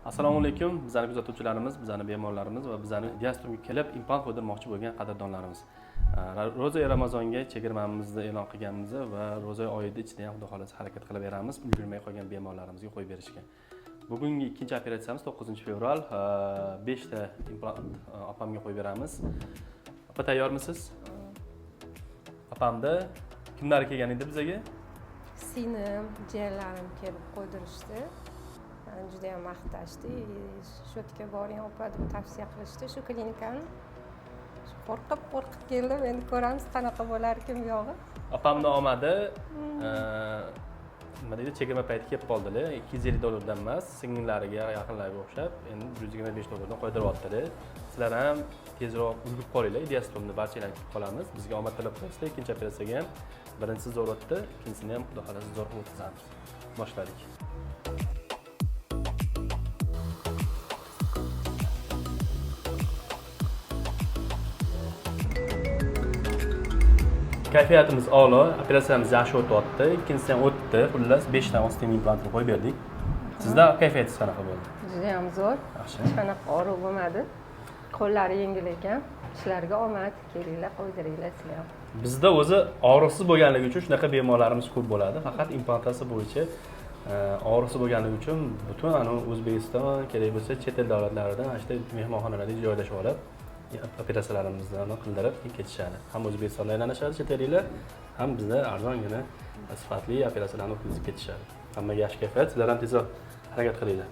Assalomu alaykum, bizani kuzatuvchilarimiz, bizani bemorlarimiz va bizani Diastrumga kelib implant qo'ydirmoqchi bo'lgan qadrdonlarimiz. Ro'za Ramazonga chegirmamizni e'lon qilganmiz va ro'za oyida ichida ham xudo xohlasa harakat qilib beramiz, ulgurmay qolgan bemorlarimizga qo'yib berishga. Bugungi ikkinchi operatsiyamiz 9-fevral, 5 ta implant opamga qo'yib beramiz. Opa, tayyormisiz? Opamda kimlar kelgan edi bizaga? Singlim, jiyanlarim kelib qo'ydirishdi. Mani judayam maqtashdi. Shu yerga boring, opa, deb tavsiya qilishdi shu klinikani. Shu qo'rqib qo'rqib keldim, endi ko'ramiz qanaqa bo'larkan buyog'i. Opamni omadi, nima deydi, chegirma payti kelib qoldilar. 250 dollardan emas, singillariga, yaqinlariga o'xshab endi 125 dollardan qo'ydiryaptilar. Sizlar ham tezroq ulgurib qolinglar, Diastrumni barchalar kutib qolamiz. Bizga omad tilab qo'yasizlar. Ikkinchi operatsiyaga ham birinchisi zo'r o'tdi, ikkinchisini ham xudo xohlasa zo'r qilib o'tkazamiz. Boshladik. Kayfiyatimiz a'lo, operatsiyamiz yaxshi o'tyapti, ikkinchisi ham o'tdi. Xullas, 5 ta osteom implantini qo'yib berdik. Sizda kayfiyatingiz qanaqa bo'ldi? Judayam zo'r. Yaxshi. Hech qanaqa og'riq bo'lmadi. Qo'llari yengil ekan. Ishlarga omad, kelinglar, qo'ydiringlar sizlar ham. Bizda o'zi og'riqsiz bo'lganligi uchun shunaqa bemorlarimiz ko'p bo'ladi. Faqat implantatsiya bo'yicha og'riqsiz bo'lganligi uchun butun anavi O'zbekiston, kerak bo'lsa chet el davlatlaridan ana shu mehmonxonalarda joylashib olib, operatsiyalarimizni qildirib keyin ketishadi. Ham O'zbekistonda aylanishadi chet elliklar, ham bizda arzongina sifatli operatsiyalarni o'tkazib ketishadi. Hammaga yaxshi kayfiyat, sizlar ham tezroq harakat qilinglar.